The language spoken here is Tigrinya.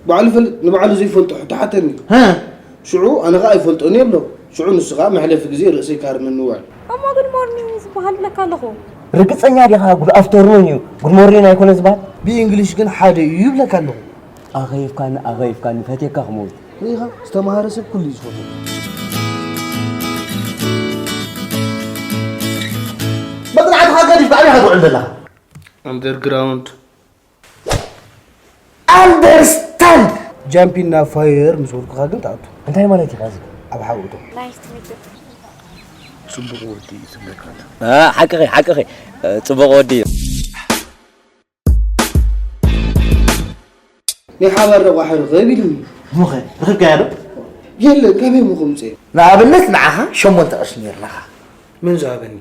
ባዕሉ ይፈልጥ፣ ንባዕሉ ዘይፈልጦ ሕቶ ሓተኒ። ሃ? ሽዑ ኣነ ኸኣ ኣይፈልጦን እየ እብሎ። ሽዑ ንሱ ኸኣ መሕለፊ ግዜ ርእሰይ ክሃርመኒ ውዕል። እሞ ጉድ ሞርኒንግ እዩ ዝበሃል ብለካ ኣለኹ። ርግጸኛ ዲኻ? ጉድ ኣፍተርኑን እዩ፣ ጉድ ሞርኒንግ ኣይኮነ ዝበሃል። ብእንግሊሽ ግን ሓደ እዩ ይብለካ ኣለኹ። ኣኸይፍካኒ፣ ኣኸይፍካኒ፣ ፈትየካ ክመውት። ርኢኻ? ዝተማሃረ ሰብ ኩሉ እዩ ዝፈትዎ። መጽናዕትኻ ገዲፍካ ኣበይ ኢኻ ትውዕል ዘለኻ? ኣንደርግራውንድ። ኣንደርስታንድ። ጃምፕ ኢን ና ፋየር ምስ በልኩኻ ግን ትኣቱ። እንታይ ማለት ኢኻ እዚ? ኣብ ሓዊ እቶ። ናይስ ቱ ሚት ዩ። ጽቡቕ ወዲ እዩ ዝብለካ ኣሎ። አ፣ ሓቅኺ፣ ሓቅኺ። እ፣ ጽቡቕ ወዲ እዩ። ናይ ሓባር ረቋሒ ርኸብ ኢሉኒ። እሞኸ፣ ረኺብካያ ዶ? የለን፣ ካበይ እሞ ከምጽእ? ንኣብነት ንዓኻ ሸሞንተ ቅርሺ ነይርናኻ። መን ዝሃበኒ?